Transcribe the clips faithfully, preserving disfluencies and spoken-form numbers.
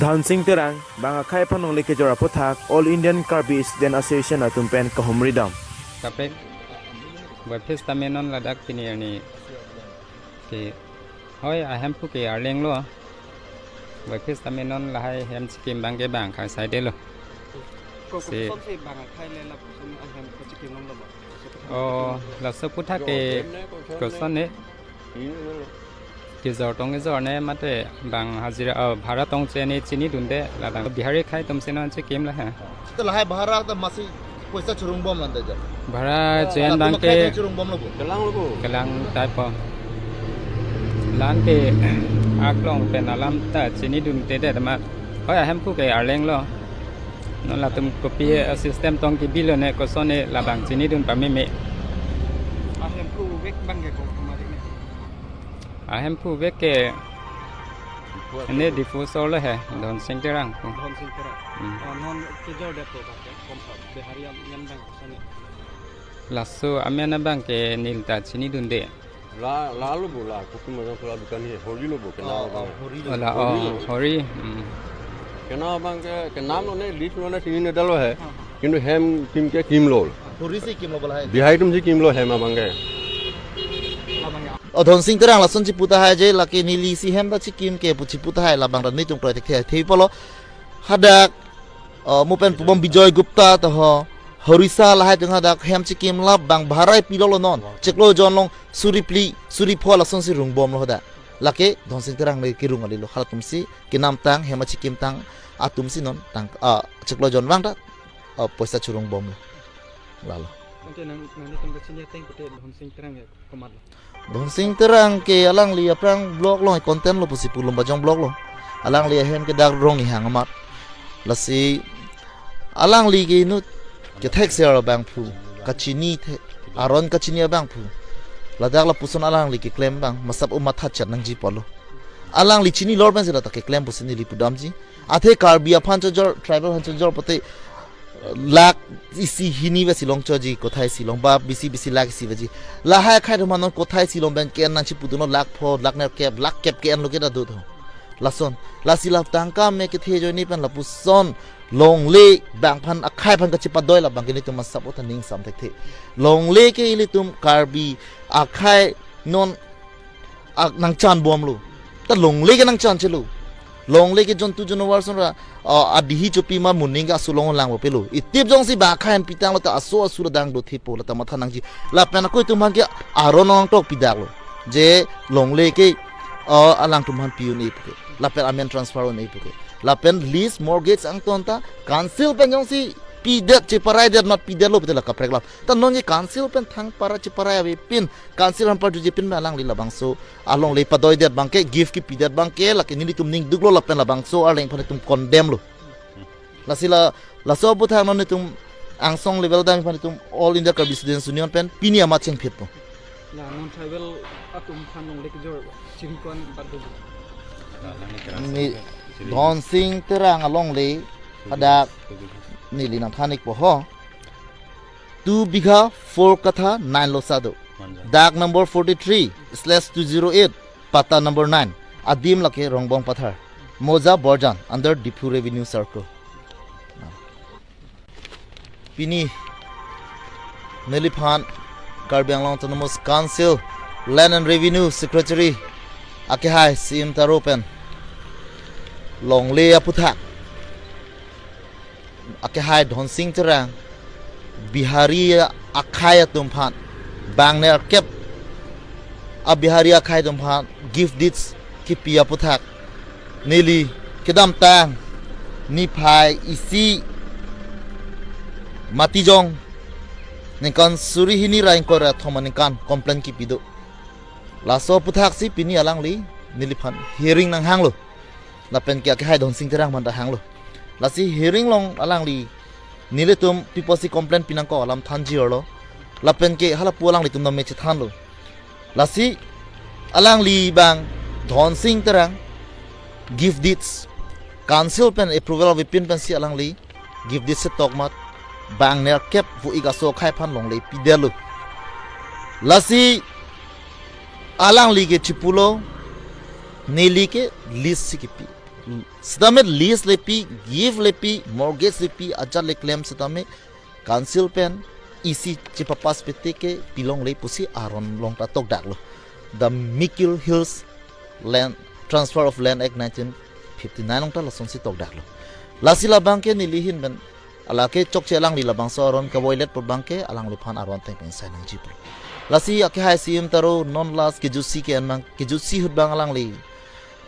Dhonsing Terang, bang akhei aphan longle kejor aputhak All Indian Karbi Student Association atum pen kahumri dam. Kaprek, boy phis tame non ladak pini arni ke, hoi, ahemphu ke arleng lo. Boy phis tame non lahai hem chikim abang ke bang khang saide lo. Ko, ko, si, kosonsi bang akhei le lapuson ahem ko chikim longlo ba? Oh, laso aputhak ke koson ne? Kejor tong kejor ne mate bang hajira, oh, bhara tongche ne chinidunde, labang Bihari akhei atum si non chikim la ha. To lahai bhara ta masi poisa churungbom lande ja. Bhara, ah, chen latum bang akhei ke churungbomlo bo. Kelang lo bo. Kelang type po. Lan ke aklong pen alam ta chinidunde det ma. Hoi, ahemphu ke arleng lo. Non latum kopi, eh, system tong kebi lo ne koson ne labang chinidun pameme. Ahemphu vek bang ke ko kemarin ne? Ahemphu vek ke ne Diphu asor lo he, Dhonsing Terang pu. Dhonsing Terang. Hmm. Oh, non kejor det ko bang ke, kom sa Bihari amen bang koson ne? Laso amen abang ke neli ta chinidunde. La, la lo bo la, kopi majang pula dukan he, Hori lo bo, kenam, oh, abang, oh, Hori lo. Oh, la, Hori, oh, lo. Hori, hmm. Kenam abang ke, kenam lo ne, list lo ne, chinine det lo he. Kintu hem kim ke kimlo. Hori si kimlo bo lahai. Bihari atum si kimlo hem abang ke. Oh, Dhonsing Terang lason chipu tahai je, lake neli si hem ta chikim ke pu chipu tahai, labang ta netum kroi thekthe thei pulo. Hadak, uh, mo pen pubom Bijoy Gupta to ho, Horisa lahai atum hadak hem chikim labang bhara pilo lo non. Chiklo jon along suri phli, suri pho lasonsi rungbomlo hadak. Lake Dhonsing Terang le kerung kali lo, halatum si kenamtang, hem achikim tang atum si non tang, ah, chiklo jon vang ta, ah, poisa churungbomlo. Lalo. Anke nang, nanglitum kachini ateng pute Dhonsing Terang ya komatlo? Dhonsing Terang ke alangli aphrang block lo, content lo pusi pu Lumbajong block lo. Alangli ahem ke dak Ronghang amat. Lasi alangli ke inut kethek ser abangphu, kachini the, aron kachini abangphu. Ladak lapuson alangli keklem abang, masap umat hachat nangji pulo. Alangli chini lor pensi lata keklem pusi neli pudamji. Athe Karbi aphan chojor, tribal aphan chojor pute, lakh isi hini vesi longchoji, kothai si long ba bisi bisi lakh isi veji. Lahai akhei atum non kothai si long pen ke-en nangchipudunlo, lakh pho, lakh nerkep, lakh kep ke-enlo ke ta do tho. Lason, lasi la tangka me kethe ajoine pen lapuson longle bang aphan, akhei aphan kachipadoi labang ke netum masap ota ning sam thekthe. Longle ke ilitum Karbi akhei non ak nangchanbomlo. Ta longle ke nangchanchelo. Longle ke jontu jonawar ason ra, ah, adihi chopi ma muning ke aso along langpo pelo. Itip jongsi bang akhei an pitanglo ta aso aso la dang do thepo, lata matha nangji. Lapen akoi atum aphan ke aron nangtok pidaklo. Je longle ke, ah, alangtum aphan pi un-e puke. Lapen amen transfer un-e puke. Lapen lease mortgage angton ta council pen jongsi pidet, cheparai det, not pidet lo pute la kaprek lam. Ta non ye council pen thang para cheparai avepin, council aphan parjuji pin me alangli labangso alongle padoidet abang ke, gift kepidet abang ke, lake nelitum ning duklo lapen labangso arleng aphan itum condemn lo. Lasi la, laso aputhak non itum angsong level dam aphan itum All India Karbi Students Union pen pini amat chengphitpo. La non tribal atum aphan longle kejor chiri ko-an bat do? Ni Dhonsing Terang alongle hadak neli nangthan-ikpo ho. Two bigha four katha nine losa do. Manja. Dag number forty-three slash two zero eight, patta number nine. Adim lake Rongbong Pathar. Moja Borjan under Diphu Revenue Circle. Pini neliphan Karbi Anglong Autonomous Council Land and Revenue Secretary akehai Sim Taro pen longle aputhak akehai Dhonsing Terang Bihari akhei atum aphan bang nerkep a Bihari akhei atum aphan gift deeds kipi aputhak neli kedamtang niphai isi Matijong ningkan suri hini ra ingkoi ra thom aningkan complaint kipi do. Laso aputhak si pini alangli neliphan hearing nanghanglo. Lapen ke akehai Dhonsing Terang aphan ta hanglo. Lasi hearing along alangli nelitum pi apotsi complaint pinangkok alam thanji orlo. Lapen ke halapu alanglitum name chethanlo. Lasi alangli bang Dhonsing Terang gift deeds council pen approval avepin pensi alangli gift deeds setok amat bang nerkep vo-ik aso akhei aphan longle pidetlo. Lasi alangli ke chipulo, neli ke lease si kipi. Sitame lease lepi, give lepi, mortgage lepi, ajat le klem sitame council pen E C chepapass pete ke pilongle pusi aron along ta tokdaklo. The Mikir Hills Land Transfer of Land Act nineteen fifty-nine along ta lasonsi tokdaklo. Lasi labang ke neli ahin pen, ala ke chokche alangli labangso aron ka-violate put abang ke alangliphan aron teng pen sai nangji pulo. Lasi akehai C M taro non last kejutsi ke-en abang, kejutsi ahut abang alangli,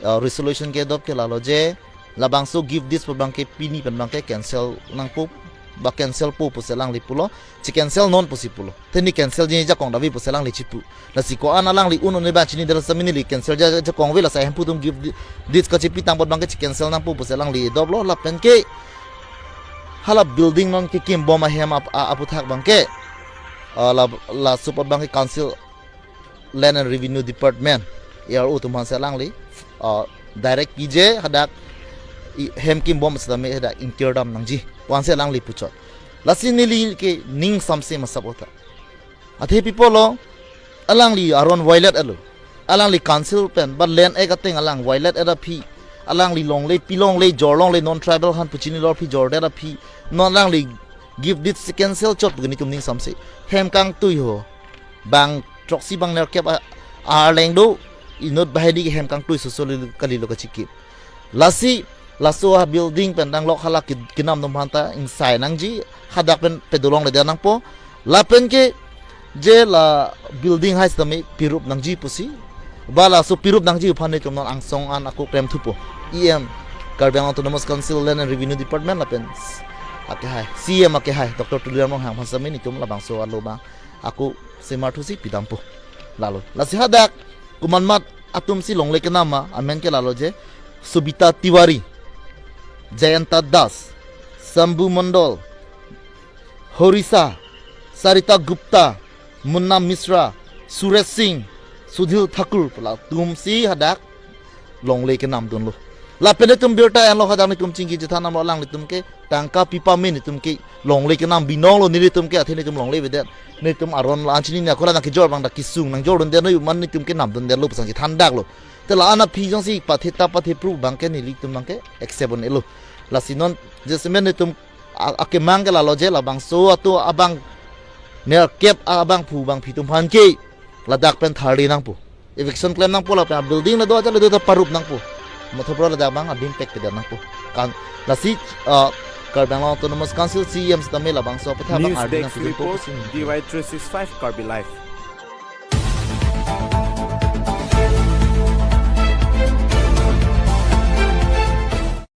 uh, resolution kedop ke lalo je, labangso give deeds put abang ke pini pen abang ke cancel nangpo, ba cancel po pusi alangli pulo, che-cancel non pusi pulo. Te ne cancel ji ajakong ta ave pusi alangli chipu. Lasi ko-an alangli un-un abang chinidet sitame neli cancel ji ajakong ave, lasi ahemphu atum give di-, deeds kachepi tang put abang ke che-cancel nangpo pusi alangli doplo, lapen ke hala building non kekim bom ahem ap-, a-, aphuthak abang ke, uh, la, laso put abang ke council Land and Revenue Department, A R O atum aphansi alangli, uh, direct pije hadak i-, hem kim bom sitame hadak ingkir dam nangji pu-ansi alangli puchot. Lasi neli ke ning samse masap ota. Athe pi apotlo, alangli aron violate etlo. Alangli council pen, ba Land Act ateng alang violate et aphi. Alangli longle, pilongle, jorlongle, non tribal aphan pu chinilo aphi, jordet aphi. Non alangli give deeds cancel chot pu ke netum ning samse. Hem kangtui ho. Bang throksi bang nerkep a-, arleng do, inut banghini ke hem kangtui soso li-, kalilo kachikip. Lasi, laso abuilding pen danglok hala ki-, kinam atum aphanta ingsai nangji, hadak pen pedolongledet nangpo. Lapen ke je la building hai sitame pirup nangji pusi, ba laso pirup nangji aphan netum non angsong an ako klem thupo. E M, Karbi Anglong Autonomous Council Land and Revenue Department lapen s-, akehai, C M akehai, Doctor Tuliram Ronghang aphan sitame netum labangso alo abang ako semar thusi pidampo. Lalo. Lasi hadak komatmat atumsi longle kenam ma, amen ke lalo je, Subita Tiwari, Jayanta Das, Shambhu Mondol, Horisa, Sarita Gupta, Munna Mishra, Suresh Singh, Sudhir Thakur pu latumsi hadak longle kenamdunlo. Lapen netum birta enlo, hadak netum chingki chethan damlo, alanglitum ke tangka pi pame netum ke longle kenam binonglo, nelitum ke athe netum longle avedet. Netum aron la-an chinine ako la nangkejor abang dak kesung nangjordundet noi, man netum kenamdundetlo pu sangsi thandaklo. Te la-an aphi jongsi pathe ta pathe pru abang ke nelitum abang ke accept un-elo. Lasi non jasemet netum a-, akemang ke lalo je labangso atum abang nerkep abangphu bangphi atum aphan ke ladak pen tharle nangpo. Eviction klem nangpo lapen abuilding la do ajat le do ta parup nangpo. Mathopro ladak abang adim pek pedet nangpo. Kan lasi, uh, Karbi Anglong Autonomous Council C E M sitame labangso aphuthak abang News ardi Desk nangpo report, pusi D Y three six five Karbi Live.